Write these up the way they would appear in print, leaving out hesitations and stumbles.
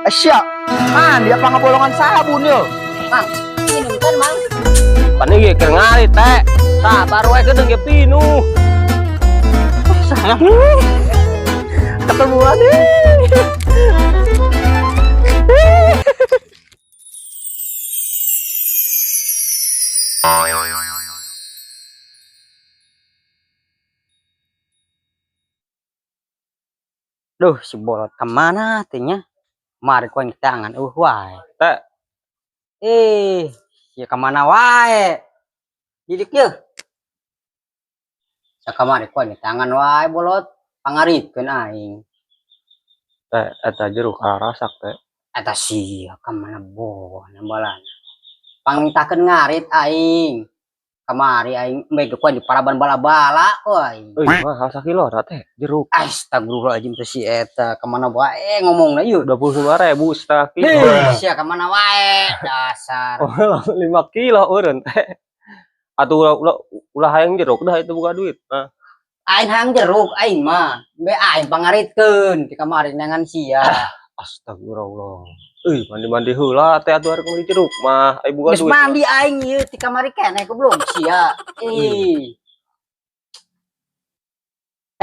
Siap. Mandi apa ngabolongan sabun yo? Mang, minum kan, Mang? Pan ieu keur ngarit teh. Sabar wae geudeung ge pinuh. Sangat. Ketemuan nih. Duh, si bolot kemana teh nya? Mari ku aing tangan wae. Teh. Eh, ya kemana wae? Didik ye. Sakamari ku aing tangan wae bolot, pangaritkeun aing. Teh, eta jeruk karasak teh. Eta sia kemana boh nembalan. Pangmintakeun ngarit aing. Kamari aing embe ku aing diparaban bala-bala ku aing. Euy, mahal sakilo teh jeruk. Astagfirullahaladzim teh si eta kemana wae ngomongna ieu. 25.000 setengah kilo. Heh, sia kemana wae dasar. Oh, 5 kilo eureun teh. Atuh ulah, ulah, ulah hayang jeruk dah itu buka duit. Nah, Aing hayang jeruk aing mah. Be aing pangaritkeun di kamari nangan sia. Astagfirullah. Euy, mandi-mandi heula teh atuh arek meuli jeruk mah. Ai buka Geus duit. mandi aing ieu di kamari keneh goblok sia. Ih.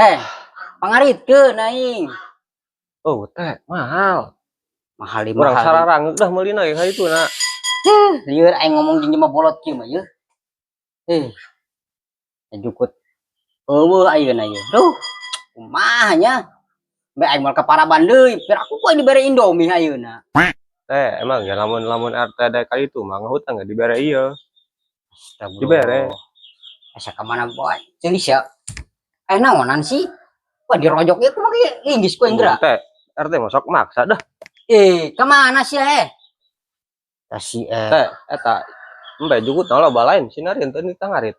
Eh, pangaritkeun aing. Oh, teh mahal. Mahal di Urang mahal. sararang dah meulina ge ka itu na. Lieur aing ngomong jeung jelema bolot kieu mah yeuh. Eh. Jukut. Eueuh ayeuna ieu. Duh, kumaha nya? Be aing moal ka paraban deui, biar aku ku aing dibere Indomie ayeuna. Teh, emang ya lamun-lamun RT ada kali itu mah ngahutang ge dibere ieu. Astagfirullah. Dibere. Asa ka mana boy? Ceuli sia. Eh naonan sih? Wah dirojok ieu kumaha ge inggis ku aing geura. Teh, RT mah sok maksa dah. Eh, kemana sih eh? Tasi eh. Teh, eta embe jukut loba lain sinarin teu nitah ngarit.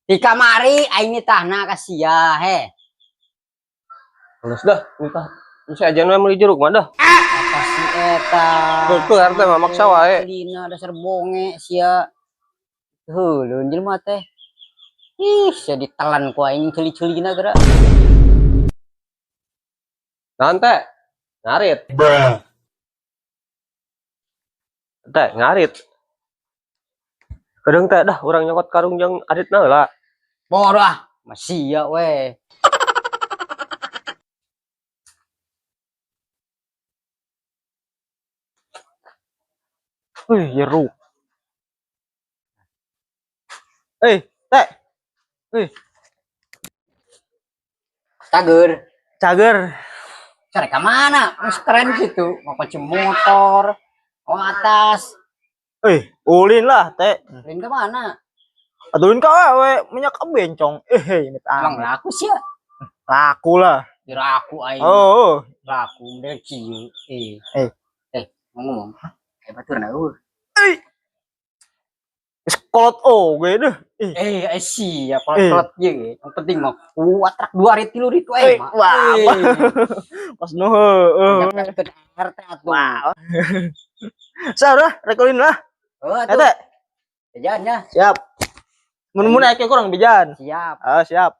Di kamari aing nitahna ka sia he. Geus dah, nitah. Bisa aja we meuli jeruk mah dah. Apa si eta? Tuh, RT mah maksa wae. Lina dasar bonge sia. Heuh, leun jelema teh. Ih, sia ditelan ku aing ceuli-ceulina geura. Naon teh? Ngarit. Teh, ngarit. Kedeung teh dah urang nyokot karung jeung aritna heula. Bodoh ah, masih ya we. Wih, jeruk. Eh, teh. Wih, Cager. Cager. Cari ke mana? Mas keren gitu. Mau kunci motor, mau atas. Eh, ulin lah, teh. Ulin ke mana? Aduin ka we minyak bencong. Eh, ini Emang laku sih ya? Laku lah. Laku aing. Oh, Laku model kieu. Eh. Eh. Eh, ngomong. Eh, batur na eueuh. Eh. Geus kolot oge deh. Ih. Eh, eh sia kolot-kolot ieu. Yang penting mah kuat trak 2 rit 3 rit wae mah. Wah. Pas nu heueuh. RT atuh. Wah. Sarah, rek ulin lah. Heuh atuh. Eta. Bejan nya. Siap. Mun-mun aya kurang bejan. Siap. Ah, siap.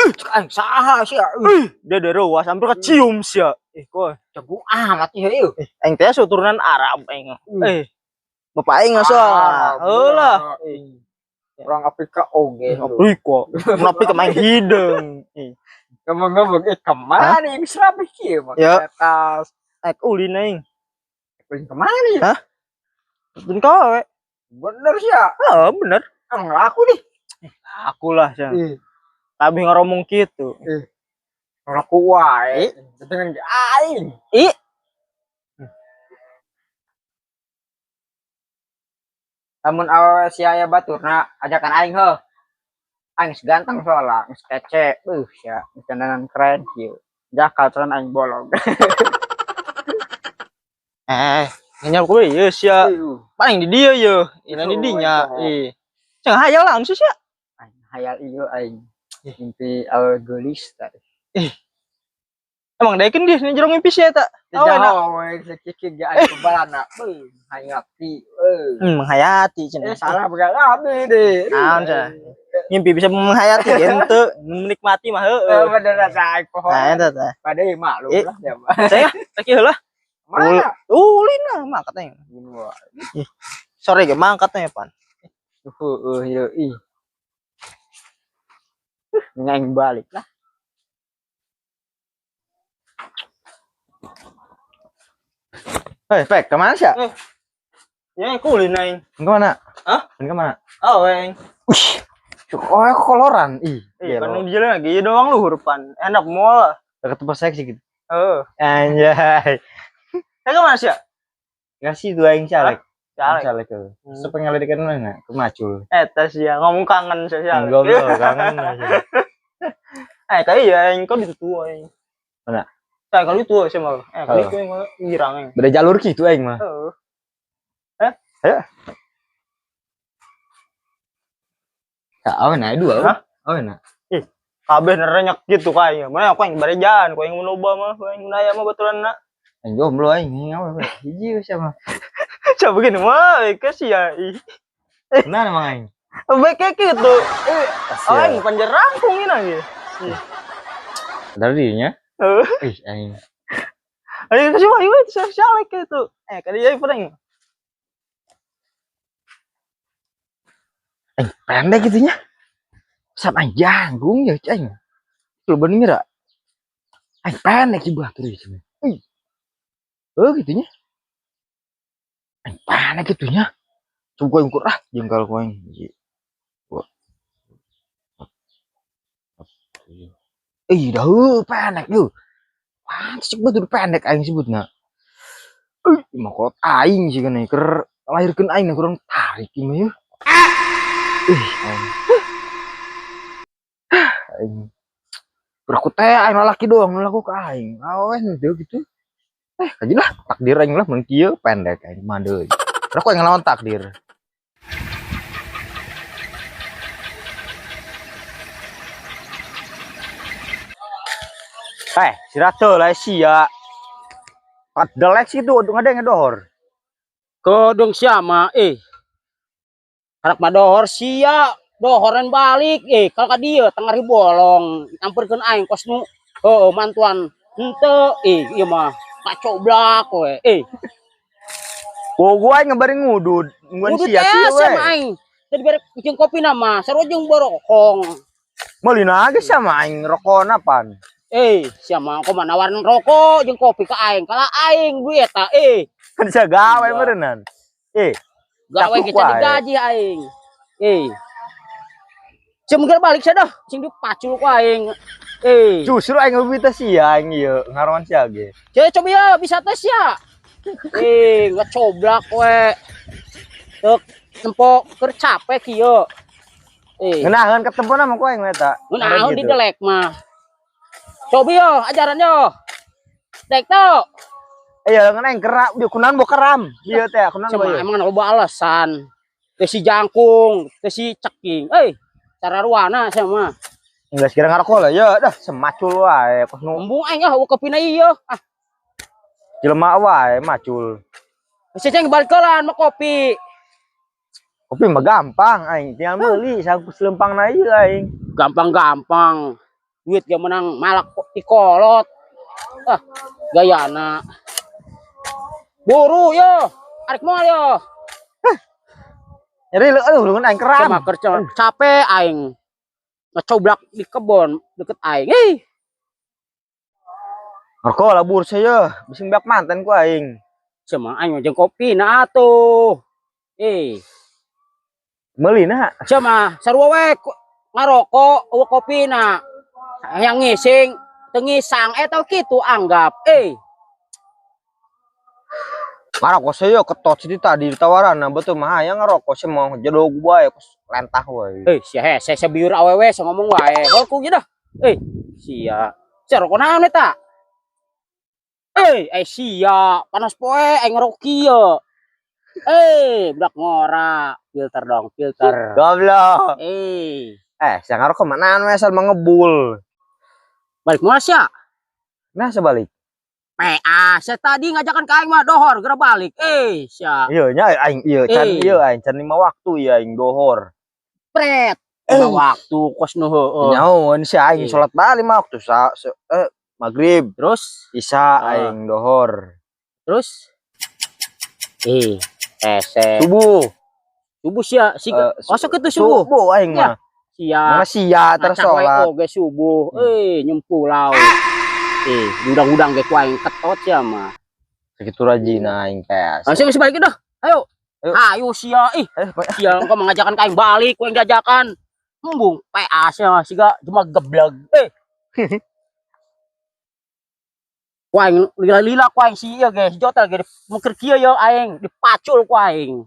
Cek aing saha sia. Ih, dia derowas hampir kecium sia. Ih, koy. Jago amat ieu ieu. Eh, aing teh turunan Arab aing. Eh, bapak aing asa. Heuh lah. Orang Afrika oge. Afrika. Mun Afrika main hideung. Ih, Ngomong-ngomong, kemana nih yang serapi kieu mah? Ya. Tas. Ek ulin aing. Ulin kemana nih? Hah? Ulin ka we. Bener sih ya. Ah, bener. Emang laku nih. Aku lah sia. Ih, Kabeh ngoromong kitu. laku wae. Dengan aing. Ih. Lamun awewe si aya baturna ajakan aing heuh. Aing geus ganteng soalnya, geus kece, beuh sia, geus dandanan keren kieu. Jakal celana aing bolong. Eh, ngenyap kuwe ieu sia. Paling di dieu ye. Ina di dinya. Ih. Jangan hayal langsung sia. Aing hayal ieu aing. Mimpi awewe geulis tadi. Ih. Emang daekeun dia jero mimpi sia eta. Jauh we sakiki ge aing kebalana. Beuh, hayati. Euy. Menghayati cenah. Eh, salah begal abi deh. Naon cenah? Ngimpi bisa menghayati henteu, menikmati mah heueuh. Bener rasa aing poho. Nah, eta teh. Pada maklum Eh. lah ya mah. Saya sakieu heula. Mana? Ulin lah mangkat aing. Sore ge mangkat nya pan. Heeh, ieu ih. Aing balik lah. Hei, Pek, kemana sih? Ya aku ulin aing. Kemana? Hah? Kemana? Oh, aing. Wih, oh, koloran. Ih, Ih, kan di jalan lagi doang lu hurupan. Enak moal lah. Dekat tempat seksi gitu. Heeh. Anjay. Saya kemana sih ya? Ngasih dua yang caleg. Caleg. Caleg tuh. Supaya ngeledekan mana? Ke macul. Eta sih ya, ngomong kangen sih ya. Goblok, kangen aja. Eh, kayak iya aing kau ditu aing. Mana? Saya kali tua sih mah. Eh, kali Oh. itu yang girang aing. Beda jalur gitu aing mah. Heeh. Ayo. Ya, awe na dua. Hah? Awe na. Ih, kabeh nerenyak gitu kayak. Mana aku yang barejan, aku yang loba mah, aku yang naya mah baturan na. Aing jomblo aing, awe hiji siapa? Coba begini mah, kasih ya. Ih. Nah, emang aing. Baik kayak gitu. Eh, aing panjer rangkung ini lagi. Dari dirinya. Heeh. Ih, aing. Ayo kasih mah, ieu sosial gitu. Eh, kali ya paling. Aing pendek gitunya. Sam aing janggung ya aing. Lu bener ngira? Aing pendek sih batur ieu. Ih. Oh gitunya. Aing pendek gitunya. Coba aing ukur ah jengkal ku aing. Hiji. Dua. Ih, dah heuh pendek yeuh. Pantes cek batur pendek aing sebutna. Ih, mah kolot aing sih kana keur lahirkeun aing kurang tarik ieu mah yeuh. Ih, aing. Aing. Beraku teh aing lalaki doang nu laku ka aing. Awe henteu gitu. Eh, kaji lah takdir aing lah mun kieu pendek aing mah deui. Beraku aing ngelawan takdir. Eh, si Ratu lah sia. Padelek situ ngadeng ngedohor. Kodong siama eh. Karak mah dohor sia, dohoran balik eh kalau ka dieu tengah bolong, nyamperkeun aing kos nu heueuh mantuan henteu eh ieu mah kacoblak we eh. Gua aing ngebari ngudud, nungguan Ngudud sia teh kieu we. sama aing. Teu dibere jeung kopi na mah, sarua jeung borokong. Meulina ge sama aing rokona pan. Eh, sia mah kumaha nawaran rokok jeung kopi ka aing, kalah aing duit eta eh. Kan sia gawe Iya. meureunnan. Eh, Gawe Cakep ge can wae. digaji aing. Eh. Cem geus balik sia dah, sing dipacul ku aing. Eh. Justru aing lebih teh sia aing ieu, ngaroan sia ge. Cek coba ya bisa tes ya. Eh, ngecoblak we. Tek tempo keur capek kieu. Eh, Ngeunaheun ketempona mah ku aing eta. ngeunaheun Gitu. di delek mah. Coba yo ajaran yo. Dek tuh. Iya, ngeun aing keram, dia kunaon bo keram. Ieu teh kunaon bo Cuma ieu. emang loba alasan. Teh si jangkung, teh si ceking. Eh, cara ruana sia mah. Geus kira ngarokok lah ya, dah semacul wae kos nu Embung aing ah kopina ieu. Ah, jelema wae macul. geus ceng balik kelan mah kopi. Kopi mah gampang aing tinggal meuli sakus lempang na ieu aing. Gampang-gampang. Duit ge menang malak dikolot. Ah, gayana. Buru yo, arek moal yo. Nyeri leuh aduh leungeun aing keram. Sama kerja capek aing. Ngecoblak di kebon deket aing. Eh, Ngarokok lah bursa ye, bising bak mantan ku aing. sama aing mah jeung kopi na atuh. Eh, Meuli na. sama sarua we ngarokok eueuh kopi na. Yang ngising teu ngisang eta kitu anggap. Eh, Ngarokok saya ketot sih tadi ditawaran nah betul mah hayang ngarokok sih mau jedog wae kos lentah wae. eh sia hese sabieur awewe sa ngomong wae. Heuh ku dah. Eh, sia. Sia rokok naon eta? Eh, eh sia, panas poe aing ngerokok kieu. Eh, budak ngora. Filter dong, filter. Goblok. Eh, Eh, sia ngarokok mah naon we asal mah ngebul. balik moal sia. Nah sebalik. PA, saya tadi ngajakan ka aing mah dohor geura balik. Eh, sia. Iya nya aing ieu can Eh. ieu aing can 5 waktu ieu aing dohor. Pret. Lima waktu kos nu heueuh. Nyahoan si aing Iya. salat bae 5 waktu maghrib, Terus isya Ah. aing dohor, terus ese subuh. Subuh sia siga masuk itu subuh. Subuh aing Ya. mah. Sia. Mana sia terus Ngacak wae salat. Oge subuh. Nyempulau. Udang-udang ge ku aing ketot sia mah. Segitu rajin aing teh. Langsung geus balik dah. Ayo. Ayo. Ayo sia ih. Ayo, Pak. Sia engkau mengajarkan ka aing balik ku aing diajakan. Embung PA sia mah siga cuma geblek. Ku aing lila-lila ku aing si ieu ge si Jotel ge mungkin kieu ye aing dipacul ku aing.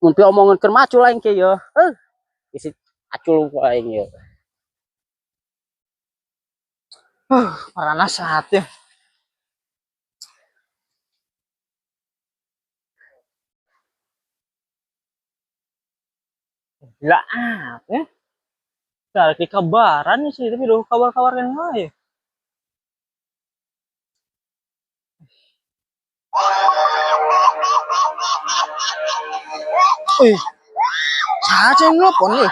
Mun pi omongan keur macul aing kieu ye. Isi acul ku aing ye. Parana saat ya. Gila apa ya? Lagi kabaran sih, tapi udah kabar-kabar kan wae. Wih, saha yang nelpon nih?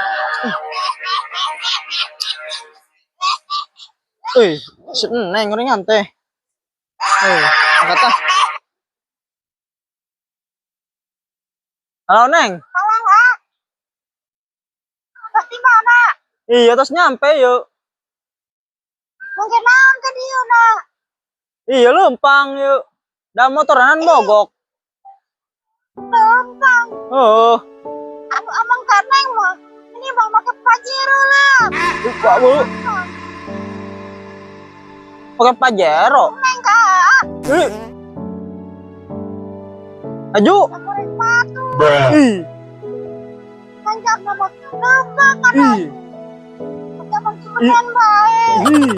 Wih, seneng ngorengan teh. Angkat ah. Halo Neng. Halo, ah. Terus di mana? Iya, terus nyampe yuk. Mungkin naon ke dieu na. Iya, lempang yuk. Da motoran mogok. Lempang. Oh, Anu amang ka Neng mah. Ini bang make Pajero lah. lupa bu. Pakai Pajero. Neng ka. Ih. Aju. Goreng batu. Ih. Kanjak nama lempang kan. Ih. Pakai bang cimenan bae. Ih.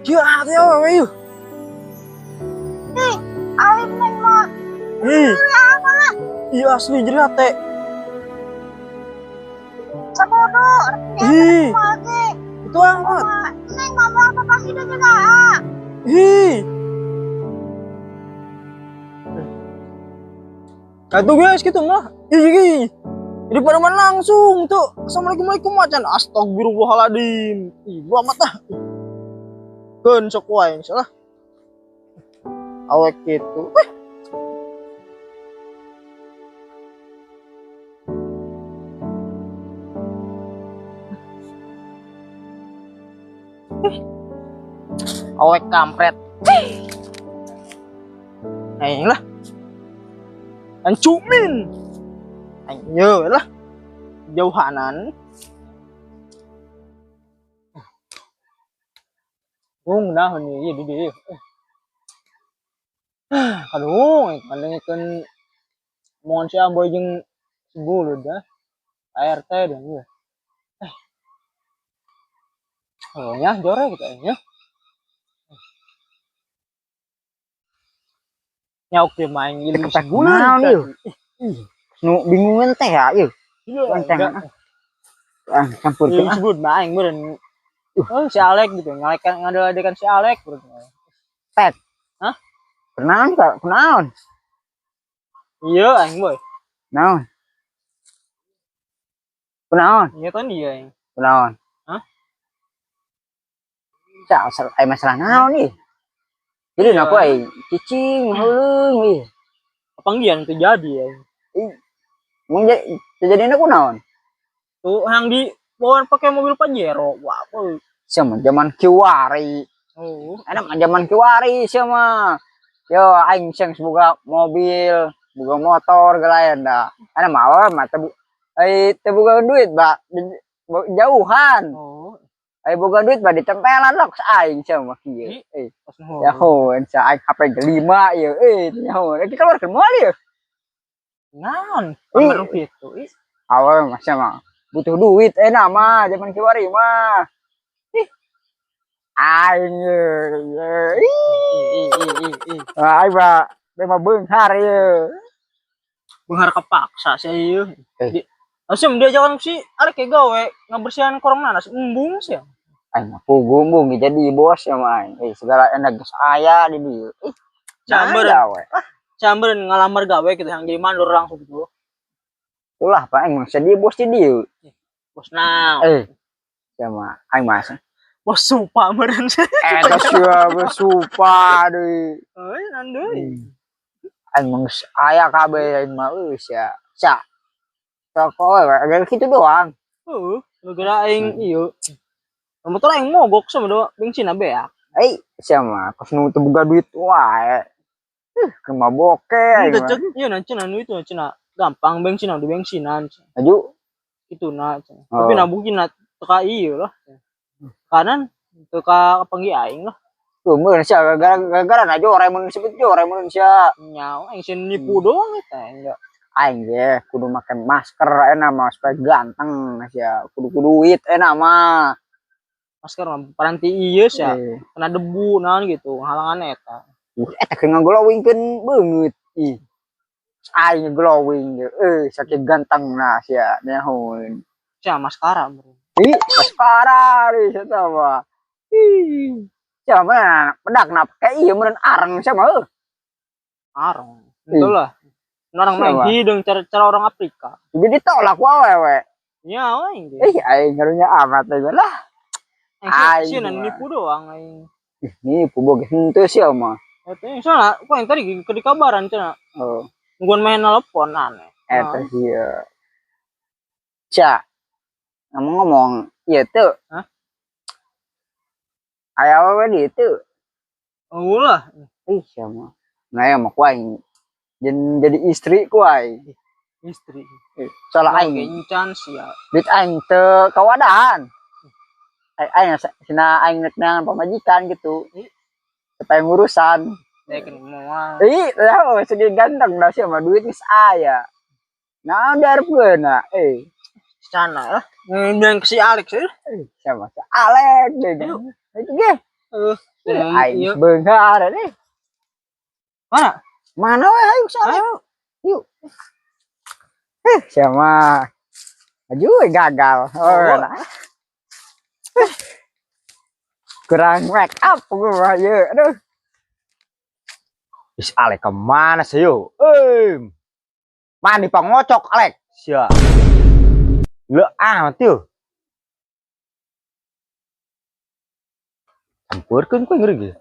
Ya, atuh ya we yuk. Ih, alim Neng mah. Ih. Iya asli jadi hate. Sabodo. Ih. Mage. Itu amat. Neng ngomong apa pasti dia juga. Ah. Ih. Nah itu guys gitu mah. Ih, ih. Jadi pada mana langsung tuh. Assalamualaikum waalaikum macan. Astagfirullahaladzim. Ih, gua amat ah. Keun sok wae salah. Awek gitu. Awek kampret. Aing lah. Dan cumin. Aing ye lah. Jauhanan. Gung nah ni ieu di dieu. Aduh, ngadengikeun omongan si Amboy jeung si Bulud dah. ART dan ieu. Oh nya jore gitu nya. Nyauk dia main ieu Kepek naon ieu? Nu bingungan teh ya ieu. Iya, Enteng, enggak. Ah, campurkeun Iya, ah. sebut main meureun. Oh, si Alek gitu, ngalekan ngadeladekan si Alek meureun. Pet. Hah? Kunaon ka? Kunaon? Iya, aing boy. Naon? Kunaon? Iya kan dia aing. Kunaon? Hah? Cak, aya masalah naon ieu? Jadi Iya. aku ai cicing heuleung ieu. Panggian teu jadi aing. Mun jadi aku naon? Tuh hang di bawaan pakai mobil Pajero. Wah, boy. Sia mah zaman kiwari. Oh, Enak mah zaman kiwari sia mah. Yo aing sing boga mobil, boga motor gelayan dah. Ana mah awewe mah teu ai teu boga duit, ba. Jauhan. Oh, Ai boga duit ba ditempelan lah ku aing sia mah kieu. Ih. Eh, pas nuhun. nyaho sia aing HP ge-5 ieu. Nyaho. Rek dikeluarkeun moal ieu. Naon? Ih. Pamer gitu. Ih, Awewe mah sia mah butuh duit enak mah zaman kiwari mah. Ih. Aing ye, ye. Ih. ih, ih, ih, ih. Ah, aing mah memang beunghar ieu. Benghar kepaksa sih ieu. Eh. Di Langsung dia jalan si arek ke gawe ngabersihan korong nanas embung sih. Aing mah puguh embung ge jadi bos ya mah aing. Segala enak geus aya di dieu. Ih, Camber. nah, gawe. Camber ngalamar gawe gitu yang jadi mandor langsung gitu. Ulah pak aing mah sedih bos di dieu. Bos naon? Eh. Sama aing mah. Bos supa meureun. Eta sia bos supa deui. Euy, naon deui? Aing mah geus aya kabeh aing mah euy sia. Sia. Rokok we gara kitu doang. Heeh, gara aing ieu. Motor aing mogok sama doa bensin beak. Eh, sia mah kos nu teu boga duit wae. Kumaha boke aing Udah mah. cek, iya nanti anu itu cenah gampang bensin di bensinan Aju. itu na cenah. Oh. Tapi nabukin na teka iya lah. Kanan teka kepanggih aing lah. Tuh, mun sia gara-gara na jore mun disebut jore mun sia. Nyawa aing sih nipu doang eta enggak. Aing ge kudu make masker enak mah supaya ganteng sia. Kudu kudu duit enak mah. Masker mah paranti ieu sia. Eh. Kena debu naon gitu, halangan eta. Eta keur ngaglowingkeun beungeut. Ih. Aing glowing ge. Saking ganteng nah sia nyahoeun. Sia maskara bro. Ih, maskara deui sia mah. Ih. Sia mah pedak na pake ieu meureun areng sia mah heuh. Areng. Itulah. Orang main Siapa? hidung cara-cara orang Afrika. Jadi ditolak ku awewe. Nyawa aing ge. Ih, aing karunya amat aja lah. Aing sih aing mah. nipu doang aing. Ih, nipu boge henteu sia mah. Eta yang soalnya kok yang tadi ke di kabaran cenah. Oh, Nungguan main nelpon aneh. eta sia. Cia. Ngomong-ngomong, ieu teu. Hah? Aya awewe di itu. Oh lah, Ih, sia mah. Nah, ya mah ku aing. Jadi istri ku aing. istri. Soalnya aing Kencan sia. duit aing teu kawadahan. Aing sina aing rek neangan pamajikan gitu. Supaya ngurusan. Saya kena moal. Ih, lah segi ganteng dah sia mah duit geus aya. Nah, diharapkeun na. Eh, Sana lah. Ngundang ke si Alex ya. siapa si Alex deh. Itu ge. Aing Iya. geus beunghar deh. Mana? Mana we ayo si Alex. Yuk. Siapa? Maju we gagal. Oh, nah. Kurang make up gua mah ye. Aduh. Is Alek kemana sih yo? Mandi pangocok Alek. Sia. Lu amat yo. Campurkeun ku ngeri ge.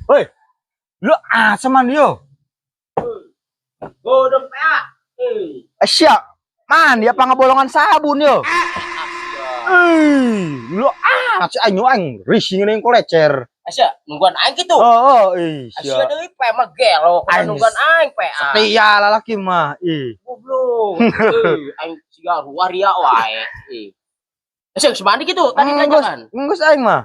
Hoi. Lu aseman yo. Godong PA. Sia. Mandi apa ngebolongan sabun yo? Lu amat si aing aing risih ngene kolecer. Asya, nungguan aing gitu. Oh, oh, ih, Asya sia. deui pe mah gelo, Aing nungguan aing PA. Setia lalaki mah, ih. Goblok. Aing siga waria wae. Asya geus mandi gitu tadi Enggeus, ngajakan. enggeus aing mah.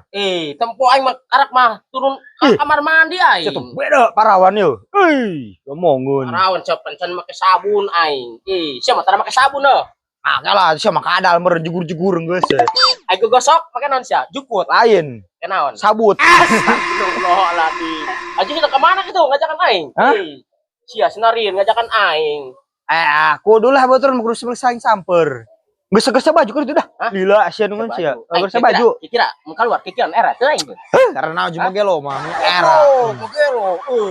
Tempo aing mah karak mah turun ke Ih. kamar mandi aing. Itu beda parawan yo. Ih, ngomongun. Parawan sia pencan make sabun aing. Sia mah tara make sabun heuh. Ah, lah sia mah kadal meureun jegur-jegur geus. Aing gosok make naon sia? Jukut. Lain, Make naon? sabut. Astagfirullahaladzim. Aja kita kemana gitu ngajakan aing? Hah? Sia senarin ngajakan aing. Aku dulu lah betul kudu saing samper. Geus geus baju kudu dah. Hah? Lila sia nungun sia. Geus baju. Kira mau keluar kikiran era teu aing. Karena ujung gelo mah era. Oh, gelo. Oh,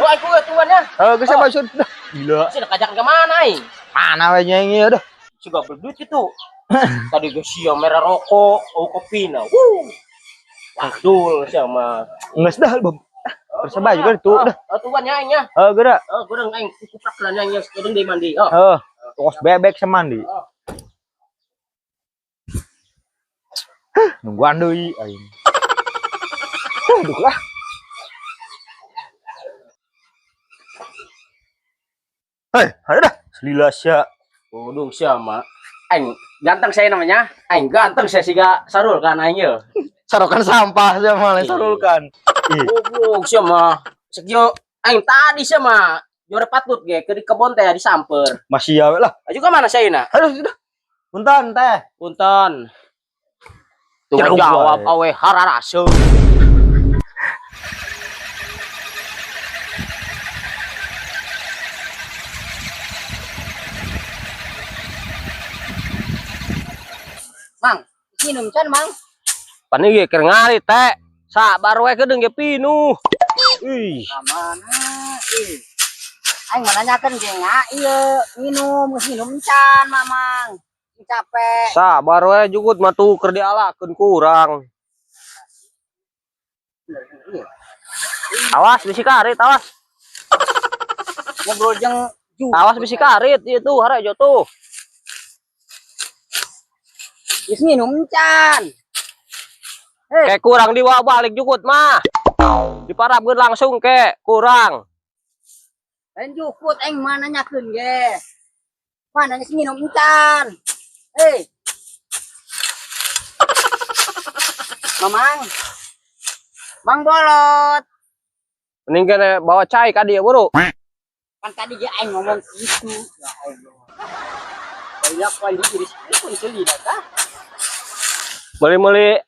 aku ge tungguan ya. Geus baju dah. Gila. Sia ngajakan kemana aing? Mana we nya ini dah. Siga berduit gitu. Tadi ge sia merah rokok, oh kopi na. Wuh. Waduh, sia mah. Geus dah, Bang. Geus baju kan itu dah. Oh, tungguan ya aing ya. Heeh, geura. Oh, goreng aing kuprak lah aing yang sekedeng deui mandi. Oh. Heeh. Tokos bebek semandi. Nungguan deui aing. Aduh lah. Hei, ada dah. Selila sia. Waduh, sia mah. Aing ganteng saya namanya. Aing ganteng saya siga sarul kan aing ye. Sarokan sampah sia mah lain sarulkan. Goblok sia mah. Sekio aing tadi sia mah jore patut ge ke di kebon teh disamper. Masih ya we lah. Aju ka mana saya na? Aduh sudah. Punten teh. Punten. Tuh Jauh jawab wae. awe hararaseu. Mang, minum can, Mang. Pan ieu keur ngali teh. Sabar we kedeung ge pinuh. Ih, Mana? Ih. Aing mah nanyakeun ge nga ieu minum, geus minum encan Mamang. Capek. Sabar we jukut mah tuh keur dialakeun kurang. Awas bisi karit, awas. Ngobrol jeung jukut. Awas bisi karit ieu tuh harejo tuh. Geus minum encan. Kayak kurang dibawa balik jukut mah. Diparabkeun langsung ke kurang. Lain jukut aing mah nanyakeun ge. Mana geus minum encan. Hei. Mamang. Mang Bolot. Mending kene bawa cai ka dieu buru. Kan tadi ge aing ngomong gitu. Ya Allah. Banyak poin diiris pun selina tah. Meuli-meuli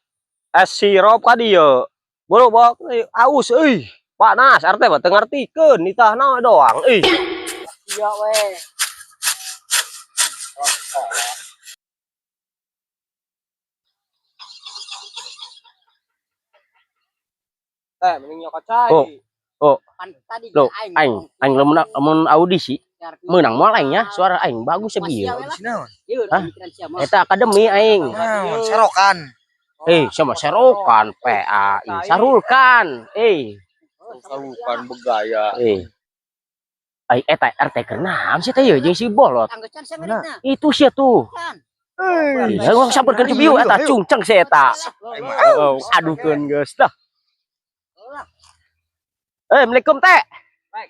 es sirup ka dieu. Buru bawa aus euy. Panas RT mah teu ngartikeun nitahna doang euy. Iya we. Teh mending nyokot cai. Oh. Oh. Pan tadi Loh, aing aing aing lamun lamun audisi menang moal aing nya, suara aing bagus ya bieu. Hah? Eta akademi aing. Naon serokan. Eh, sama serokan PA, sarulkan. Eh, Sarukan begaya. eh. Ai eta RT keur naon sih teh ye jeung si Bolot. Itu sia tuh. Eh, Eh, ngomong sampeurkeun si bieu eta cungceng si eta. Oh, adukeun geus dah. Eh, Assalamualaikum teh. Eh,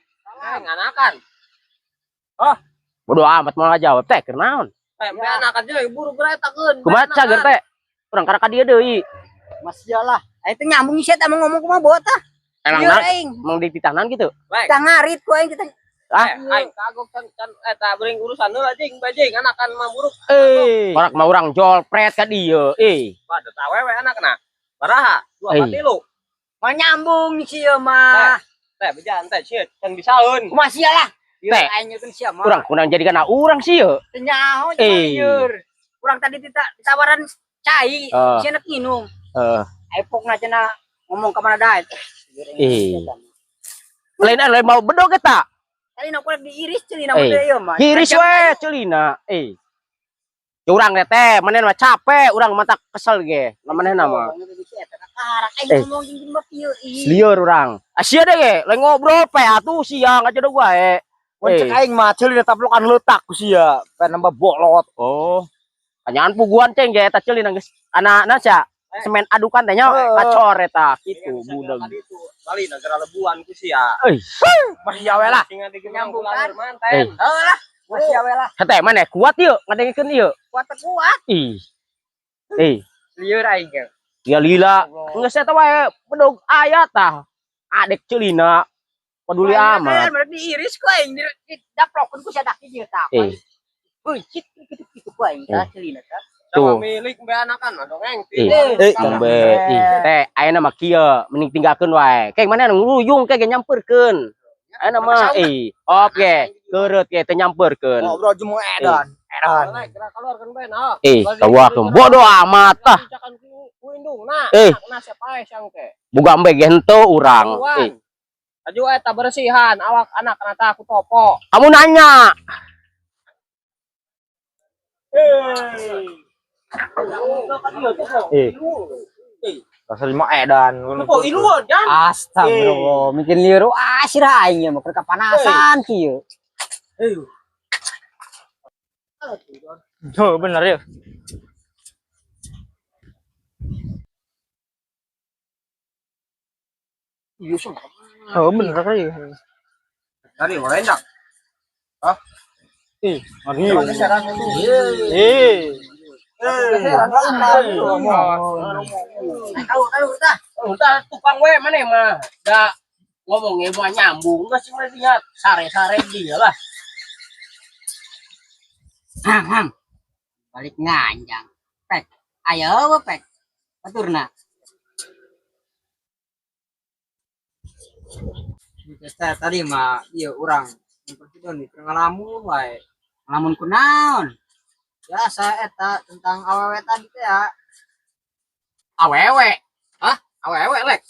nganakan. Bodoh amat mau jawab teh keur naon. Eh, embe anakan jeung buru geura eta keun. Kumaha cager teh? Urang karek ka dieu deui. Mas lah. Aing teh nyambung sih eta ngomong kumaha bot ah. Emang Lieur naon? aing. Emang dititahnan gitu? Kita ngarit ku aing kita. Ah, Aing kagok can can eta beuring urusan heula jeung bajing anakan mah buruk. eh, korak mah urang jolpret ka dieu. Eh, Pada awewe anakna. Baraha? Dua Eh. tilu. Mah nyambung sih mah. Teh bejaan teh sia can bisaeun. Kumaha sia lah. Teh. Aing nyeukeun sia mah. urang kurang jadi kana urang sih ye. Teu nyaho Eh. lieur. Urang tadi ditawaran cai, Eh. sia nek minum. Heeh. Epokna cenah ngomong ka mana dae. Eh. Lain lain mau bedog eta. Tadi nak kurang diiris celina Eh. mah teh ieu mah. Giris we celina. Eh. Urang teh teh manehna mah capek, urang mah tak kesel ge. Manehna mah. Aing Eh. ngomong jeung mah kieu ih. Lieur urang. Ah sia deh ge, lain ngobrol pe atuh siang aja dong wae. Mun cek Eh. aing mah ceuli taplokan leutak ku sia, pengen nambah bolot. Oh. Tanyaan puguan ceng ge eta ceulina geus anak-anak sia. Semen adukan teh nya kacor eta kitu budeg. Bali negara lebuan ku sia. Euy, Masih we lah. Nyambung kan? Eh. Heuh lah. Masih we lah. Hete maneh kuat ieu ngadengekeun ieu. Kuat teh kuat. Ih. Eh, Lieur aing ge. ya lila. Geus eta wae bedog aya tah. Adek ceulina. Peduli amat. Berarti diiris ku aing didaplokeun ku sia dak ieu tah. Eh, Buncit kitu-kitu ku aing tah celina tah. Sama Tuh. milik mbe anakan mah dongeng. Eh, nembe ih teh ayeuna mah kieu mending tinggalkeun wae. Keng maneh nu ngruyung ke ge nyamperkeun. Ayeuna mah eh oke, keureut ge teu nyamperkeun. Ngobrol jeung edan. Edan. Gerak keluarkeun ben ah. Eh, kawakeun bodoh amat ah. Cakan ku indungna. Eh. Anakna siapa siang teh. Boga embe ge henteu urang. Eh, Aju eta bersihan awak anak tah ku topo. kamu nanya. Eh. Dasar mah edan. Kok iluan jan? Astagfirullah, bikin lieur ah sirah aing mah keur kapanasan kieu. Tuh bener ya. Oh bener kali. Dari wae ndak. Ih, ngeri. Eh. Tahu tahu tah. Udah tukang we maneh mah. Da ngomongnya mah nyambung geus sih mah sare-sare dia lah. Hang hang. Balik nganjang. Pek. Ayo apa pek? Baturna. Tadi mah ieu urang nyamperkeun di ngalamun wae. Ngalamun kunaon? Biasa eta tentang awewe tadi teh ya. Awewe. Hah? Awewe lek.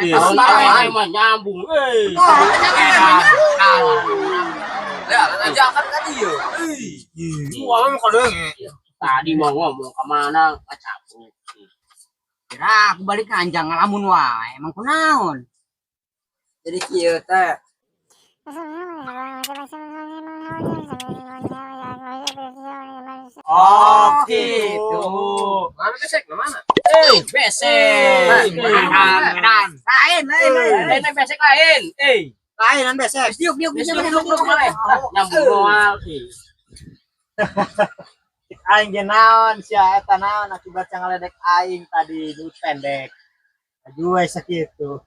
Iya, Eta mah nyambung euy. Ya, ajakan ka dieu. Wah, mah kadenge. Tadi mau ngomong kemana kacau. Kira aku balik anjang ngalamun wae, emang kunaon? Jadi kieu teh. Oh, gitu. Mana besek mana? Eh, besek. Lain, lain, lain. Lain lain besek lain. Eh, Lain an besek. Diuk, diuk, besek diuk, diuk diuk, diuk diuk. nyambung moal. Eh. Aing ge naon sia eta naon akibat yang ngaledek aing tadi duit pendek. Aju we sakitu.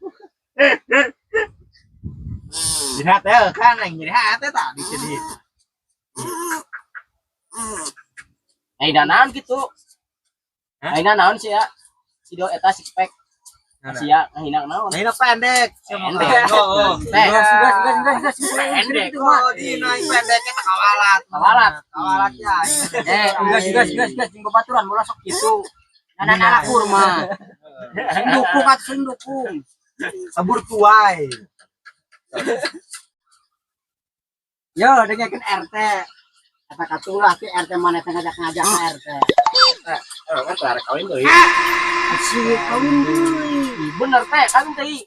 Jadi hate kan aing jadi hate tadi sedih. Aina naon gitu. Aina naon sih ya? Si do eta si pek. Sia ngahina naon? Nah, ini pendek. Pendek. Oh, Teh. Gas, gas, gas, gas, gas. Pendek. Oh, di naik pendeknya tak kawalat. Kawalat. Kawalat ya. Eh, gas, gas, gas, gas, jeung babaturan bola sok kitu. Nanan ala kurma. Sing dukung atuh sing dukung. Sabur tuai. Yo, dengekeun RT. Eta katulah ti RT mana teh ngajak-ngajak ka RT. kan tarik kawin deui. Si kawin deui. Bener teh, kawin teh.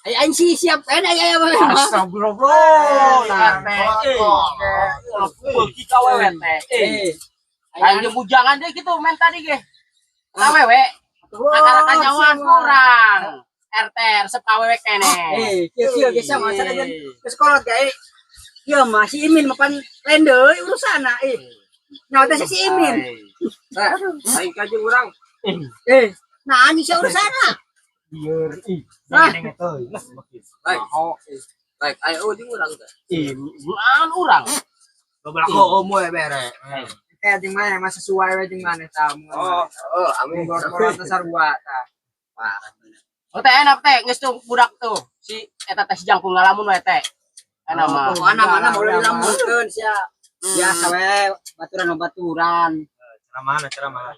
Ai aing sih siap kan aya aya mah. Astagfirullah. RT. Eh. Beuki ka wewe teh. Eh. Aing jeung bujangan deui kitu main tadi ge. Ka wewe. Kakara kanyawan kurang. RT resep ka wewe keneh. Eh, kieu kieu geus sama sanajan ke sekolah ge. Ieu mah si Imin mapan lain deui urusana eh. Nyawa teh si Imin. Aing ka jeung urang. Eh, nah anjing sia urusana. Biar ih. Nah. Baik. Baik, ayo jeung urang teh. Ih, naon urang? Babak omo ya bere. Teh jeung mana mah sesuai we jeung mana tah. Oh, oh, amin. Bolot-bolot teh sarua tah. Oh teh enak teh, geus tuh budak tuh. Si eta teh si jangkung ngalamun we teh. Enak mah. Oh, ana mana boleh dilamunkeun sia. Biasa we baturan baturan. Ceramah, ceramah.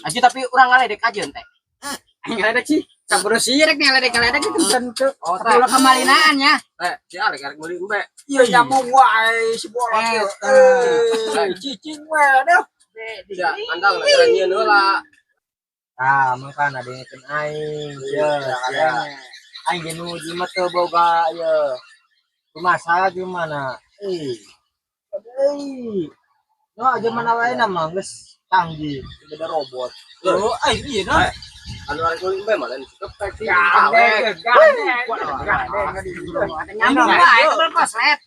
Aju tapi urang ngaledek aja teh. Aing ngaledek sih. Saburu sih rek ngaledek-ngaledek itu tentu. Oh, Tapi ulah kemalinaan ya. Eh, si arek arek meuli embe. Iya nyamuk wae si bolot Eh, ieu. Eh, cicing we aduh. Ya, andang lah nyieun heula. Ah, makan ada yang aing. Ya, ya. Aing ge nu jelema teu boga ieu. Rumah saya gimana? Eh. Eh. No, zaman wae nama geus canggih, beda robot. Oh, aing ieu nah. Anu arek meuli embe mah lain kepek sih. Gandeng, gandeng. Gandeng. Nyambung wae ke koslet.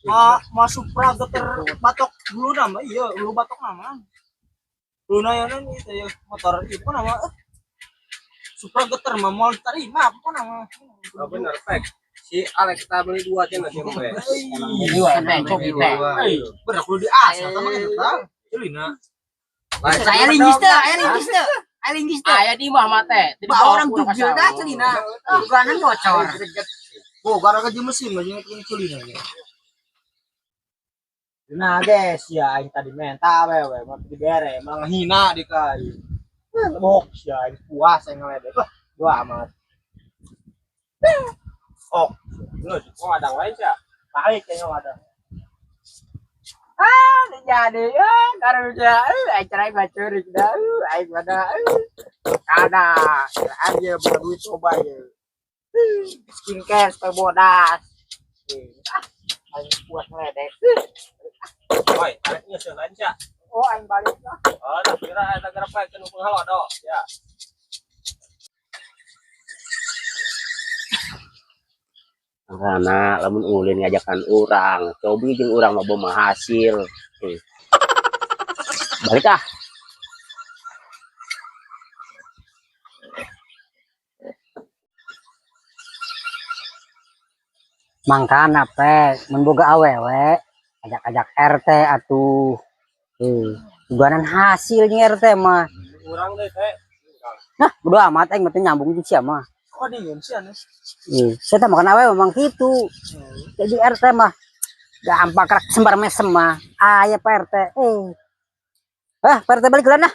Ma, ma Supra geter batok dulu nama iya, dulu batok nama. Dulu na yun itu ya motor itu nama Supra geter mah mau terima apa nama. Oh, bener, pek. Si Alex kita beli dua cenah si embe. Teh, cobi teh. Bener kudu diasah sama gitu tah. Celina. Saya linggis teh, aya linggis teh. Aya linggis teh. Aya di imah mah teh. Teu Ba dibawa orang kurang tugil ka dah saung. celina. Bukanan bocor. Oh, gara gaji mesin mah jeung celina. Nah guys, ya aing tadi menta we we, mau dibere, malah ngehina di kai. Bok ya aing puas aing ngeledek. Wah, gua amat. Oh, Lu, kok ada lain sih? balik kayaknya ada. Ah, jadi eh karunya eh aing cerai bacurik dah aing pada ada aja bukan duit coba ya. Skincare supaya bodas. Aing puas ngeledek. Oi, arek nyeuseun lain sih. Oh, aing balik lah. Oh, dah kira eta gerepek nu penghalodo. Ya. Karena lamun ulin ngajakan urang, cobi jeung urang mah boga hasil. Balik ah. Mangkana pe mun boga awewe ajak-ajak RT atuh. Buganan hasilnya RT mah. Urang deui teh. Nah, bodo amat aing mah teu nyambung jeung sia mah. Kok dingin sih aneh? Saya teh makan awewe memang gitu. Jadi RT mah gampang kerak sembar mesem mah. Aya Pak RT. Ah, Pak RT balik lah nah.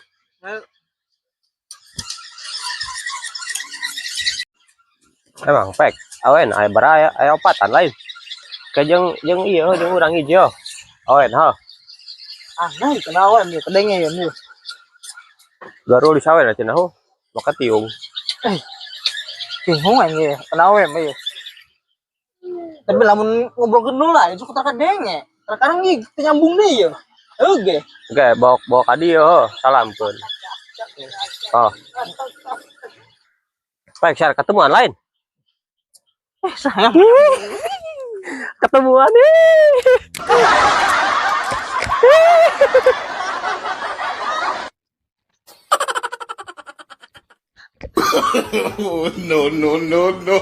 Emang pek. Awen aya beraya aya opatan lain. Ke jeung jeung ieu jeung urang hiji. Awen ha. Ah, nah kenawan dia kedenge ya nih. Garul di sawen cenah ho. Maka tiung. Bingung aing ya, kenawe mah ya. Tapi lamun ngobrol dulu lah, itu kutar kadenge. Terkadang nih nyambung deh ya. Oke. Oke, bawa bawa ka dieu ho, salamkeun. Oh. Pek share ketemuan lain. Eh, sayang. Ketemuan nih. Oh, no, no, no, no.